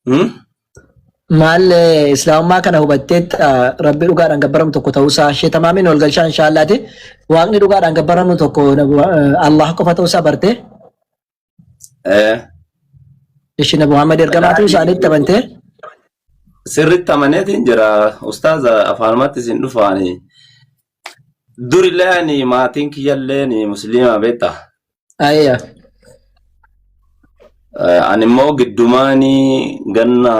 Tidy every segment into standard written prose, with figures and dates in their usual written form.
Hmm? Maal islaamummaa kana hubatteetta rabbi dhugaadhaan gabbaramu tokko ta'uusaa ishee tamaamiin ol galchaa inshaallaati. Waaqni dhugaadhaan gabbaramu tokko Allah qofa ta'uusaa bartee Eh, ishee Nabi Muhammad ergamaa ta'uu isaaniitti amantee Sirriitti amaneetiin jira. Ustaaza afaanumatti isin dhufaani. Durillee ani maatiin kiyyallee ni musliima beekta. Ayya. Ani immoo giddumaanii ganna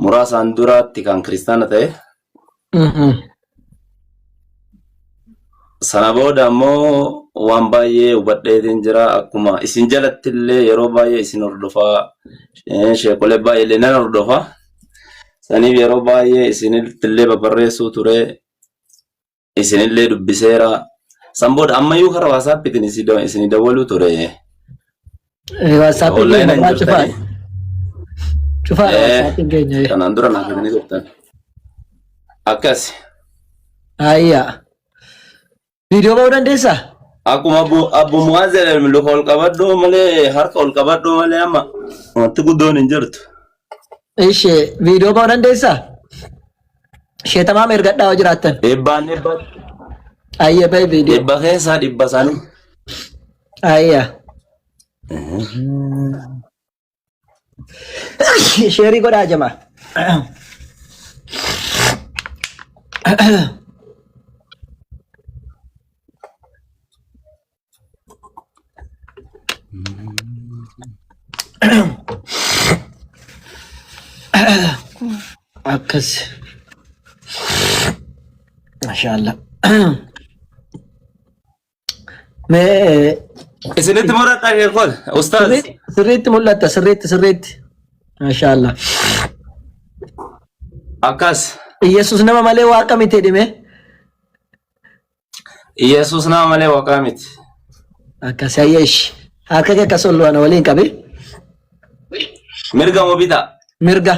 muraasaan duraatti kan kiristaana ta'e. Sana booda ammoo waan baay'ee hubadheetiin jira. Akkuma isin jalatti illee yeroo baay'ee isin hordofaa, sheekolee baay'ee illee nan hordofa. Saniif yeroo baay'ee isinitti illee babarreessuu ture. Isinillee dubbiseera. San booda ammayyuu karaa waasaappiitiin isinii dawwaluu ture. Waatsaappiin keenya Onlaayinaan irraa jirtanii. cufaadha. Cufaadha waatsaappiin keenya. Kanaan dura naaf fidanii turtan. Akkas. Ayya. Viidiyoo ba'uu dandeessaa? Akkuma abbu Mu'aaz jedhan luka ol qabadhu malee harka ol qabadhu malee amma wanti guddoon hin jirtu. Ishee viidiyoo ba'uu dandeessaa? Ishee tamaam ergadhaa yoo jiraattan. Dhibbaan dhibba Ayya ba'i viidiyoo. dhibba keessaa dhibba isaanii. Ayya. Sheerii godhaa jamaa. Akkas. Mashallah. Mee Isinitti muradha sheekol ustaaz. sirriitti mul'atta sirriitti sirriitti. Mashallah. Akkas. Iyesuus nama malee waaqa miti dhime. Iyesuus nama malee waaqaa miti. Akkas hayyeesh. Harka kee akkas ol ana waliin qabi. Mirga moo bitaa? Mirga.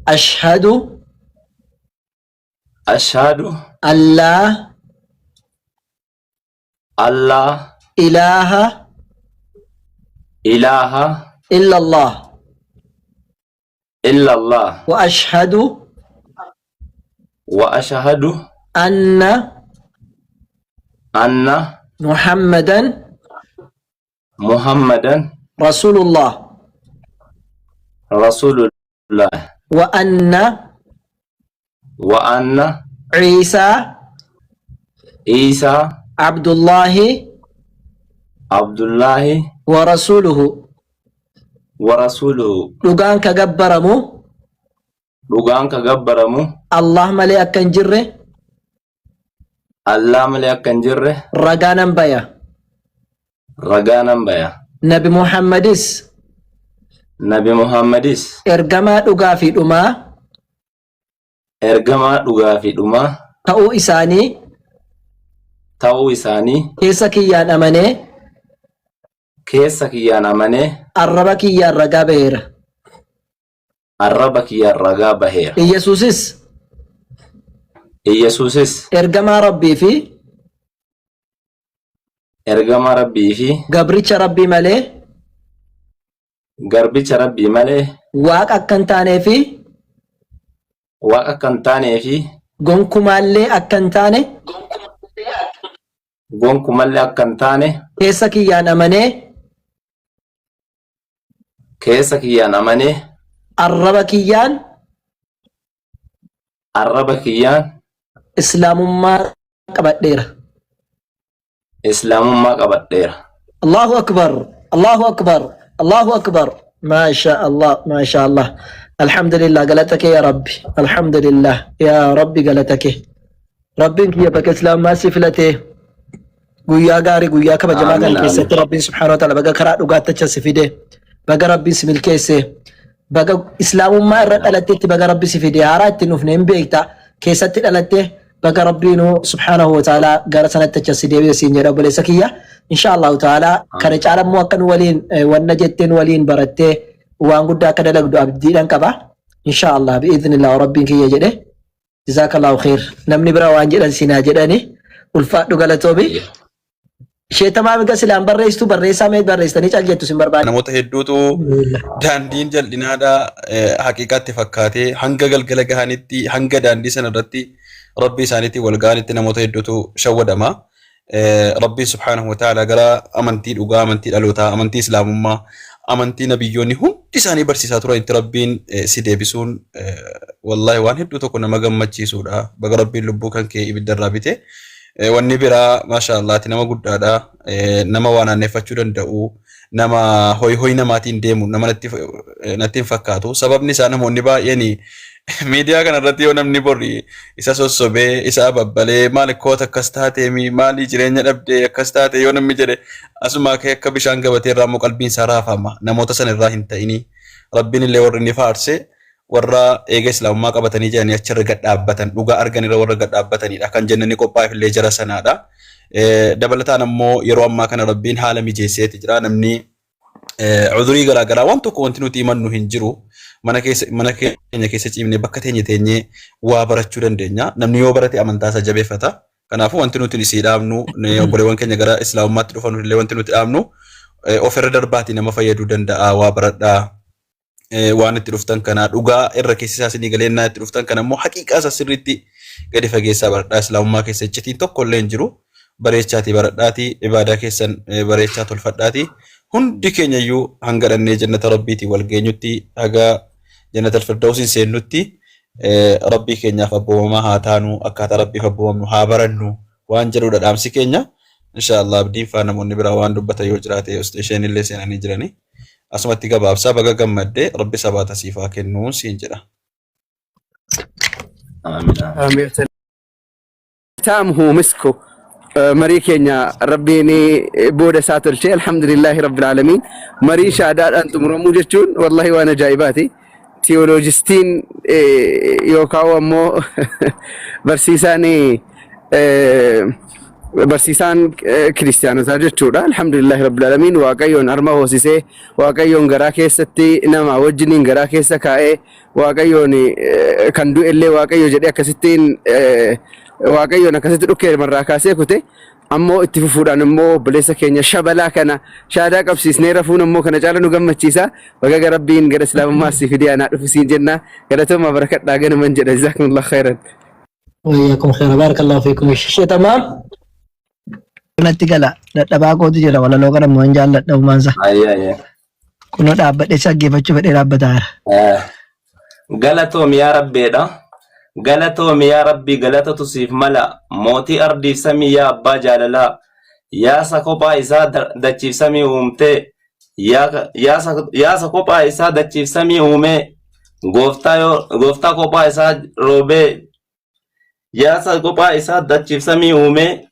Ashhadu Ashhadu allaa allaa ilaaha ilaaha illallah illallah wa ashhadu wa ashhadu anna anna muhammadan muhammadan rasulullah rasulullah wa anna wa anna ciisaa Iisaa abdullaahi Abdullaahi wa rasuluhu wa rasuluhu. Dhugaan ka gabbaramu Dhugaan ka gabbaramu Allah malee akka hin jirre Allah malee akka hin jirre ragaa nan baya. ragaa nan baya. Nabi Muhammadis Nabi Muhammadis ergamaa dhugaa fi dhumaa ergamaa dhugaa fi dhumaa ta'uu isaanii ta'uu isaanii keessa kiyyaan amanee keessa kiyyaan amanee arraba kiyyaan ragaa baheera. arraba kiyyaan ragaa baheera. Iyyasuusis Iyyasuusis ergamaa Rabbii fi ergamaa Rabbii fi gabricha Rabbii malee garbicha Rabbii malee waaqa akka hin taanee fi waaqa akka hin taanee fi gonkumaallee akka hin taane gonkumallee akka hin taane keessa kiyyaan amanee keessa kiyyaan amanee arraba kiyyaan arraba kiyyaan islaamummaa qabadheera. Islaamummaa qabadheera. Allahu akbar Allahu akbar Allahu akbar Maasha Allah Maasha Allah Alhamdulillah galata kee yaa Rabbi Alhamdulillah yaa Rabbi galata kee Rabbiin kiyya bakka islaamummaa si filatee guyyaa gaarii guyyaa kabajamaa kana Amiin, keessatti Rabbiin subhaanahu wa ta'ala baga karaa dhugaatti achi si fide baga Rabbiin si milkeesse baga islaamummaa irra dhalattetti baga Rabbi si fide haaraa ittiin dhufne hin beekta keessatti dhalatte baga Rabbiinuu subhaanahu wa ta'ala gara sanatti achi si deebise siin jedha obboleessa kiyya insha Allahu ta'ala kana caala immoo akka nu waliin wanna jettee nu waliin barattee waan guddaa akka dalagdu abdiidhan qaba insha Allah bi'iznillah Rabbiin kiyya jedhe Jazakallahu khair. Namni bira waan jedhan sinaa jedhani. Ulfaadhu galatoomi. Ishee tamaam egaa silaan barreessitu barreessaa mee barreessitanii cal jettu sin barbaade. Namoota hedduutu daandiin jal'inaadha haqiiqaatti fakkaatee hanga galgala gahanitti hanga daandii sana irratti rabbii isaaniitiin wal gahanitti namoota hedduutu shawwadama. Rabbiin subhaanahu wa ta'ala gara amantii dhugaa, amantii dhalootaa, amantii islaamummaa, amantii nabiyyoonni hundi isaanii barsiisaa turanitti rabbiin si deebisuun wallaahi waan hedduu tokko nama gammachiisuudha. Baga rabbiin lubbuu kan kee ibidda irraa bite. Wanni biraa maasha Allah ati nama guddaadha. Nama waa naanneffachuu danda'u, nama hoy hoy namaatiin deemu nama natti natti hin fakkaatu. Sababni isaa namoonni baay'een miidiyaa kana irratti yoo namni borri isa sossobee isa ababbalee maali koota akkas taateemi maali jireenya dhabdee akkas taate yoo namni jedhe asumaa ka'ee akka bishaan gabatee irraa immoo qalbiin isaa raafama. Namoota sana irraa hin ta'ini. Rabbiin illee warri inni faarse warra eega islaamummaa qabatanii jedhanii achirra gad dhaabbatan dhugaa arganirra warra gad dhaabbatanidha kan jennani qophaa'eef illee jara sanaadha. Dabalataan ammoo yeroo ammaa kana rabbiin haala mijeesseeti jira namni cudurii garaagaraa waan tokko wanti nuti himannu hin jiru mana keessa mana keenya keessa ciifnee bakka teenye teenyee waa barachuu dandeenya namni yoo barate amantaa isaa jabeeffata. Kanaafuu wanti nuti isii dhaabnu obboleewwan keenya gara islaamummaatti dhufan illee wanti nuti dhaabnu ofirra darbaatii nama fayyaduu danda'a waa baradhaa. Waan itti dhuftan kana dhugaa irra keessa isaa isinii galee innaa itti dhuftan kana immoo haqiiqaa isaa sirriitti gadi fageessaa baradhaa islaamummaa keessa iccitiin tokko illee hin jiru bareechaatii baradhaatii ibaadaa keessan bareechaa tolfadhaatii hundi keenya iyyuu hanga dhannee jannata rabbiitiin wal geenyutti haga jannata alfirdawsiin seennutti rabbii keenyaaf abboomamaa haa taanu akkaataa rabbiif abboomamnu haa barannu waan jedhudha dhaamsi keenya insha Allah abdiin faa namoonni biraa waan dubbatan yoo jiraate isheen illee seenanii jiranii. Asumatti gabaabsaa baga gammadde rabbi sabaata siif haa kennu siin jedha. Amiin. Amiin. Taamuhu misku marii keenya rabbiin booda isaa tolchee alhamdulillaahi rabbil aalamiin marii shaadaadhaan xumuramuu jechuun wallahi waan ajaa'ibaati. Tiyooloojistiin yookaan ammoo barsiisaan barsiisaan kiristaanotaa jechuudha. Alhamdulillahi rabbil aalamiin Waaqayyoon harma hoosisee Waaqayyoon garaa keessatti nama wajjiniin garaa keessa kaa'ee Waaqayyoon kan du'e illee Waaqayyo jedhee akkasittiin Waaqayyoon akkasitti dhukkee irraa kaasee kute ammoo itti fufuudhaan immoo obboleessa keenya shabalaa kana shaadaa qabsiisnee rafuun ammoo kana caala nu gammachiisa. Baga gara Rabbiin gara islaamummaa si fidee anaa dhufu siin jenna. Galatoomaa barakadhaa ganuman jedha. Jazakumullah khairan. Wayyakum khaira barakallahu fiikum. Ishee tamaam. Natti gala dadhabaa kootu jira walaloo kana immoo hin jaalladha uumaansa. Ayyee ayyee. Kunoo dhaabbadhee si dhaggeeffachuu fedhee dhaabbataa jira. Galatoomi yaa Rabbeedha. Galatoomi yaa Rabbii galatatu siif mala. Mootii ardiif samii yaa abbaa jaalalaa. Yaa sa kophaa isaa dachiif samii uumtee. Yaa sa kophaa isaa dachiif samii uumee. Gooftaa yoo gooftaa kophaa isaa roobee. Yaa sa kophaa isaa dachiif samii uumee.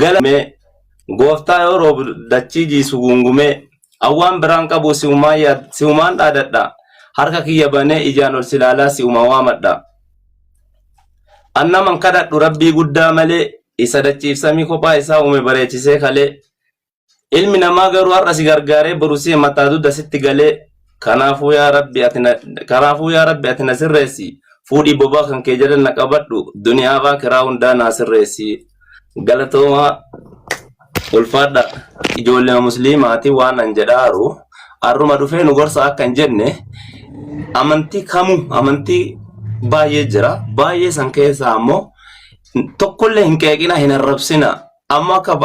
Galame gooftaa yoo roobu dachii jiisu guungumee awwaan biraan qabu si'umaan si'umaan dhaadadha harka kiyya banee ijaan ol silaalaa si'uma waamadha. Annaman kadhadhu rabbii guddaa malee isa dachiif samii kophaa isaa uume bareechisee kalee Ilmi namaa garuu har'a si gargaaree boru si mataa dugda sitti galee kanaafuu yaa rabbi ati na kanaafuu yaa rabbi ati na sirreessi fuudhii bobaa kan kee jala na qabadhu duniyaa fi akiraa hundaa naa sirreessi galatoomaa ulfaadha ijoollee musliimaati waan an jedhaaru har'uma dhufee nu gorsa akka hin jenne amantii kamuu amantii baay'ee jira baay'ee san keessaa ammoo tokkollee hin qeeqina hin arrabsina amma akka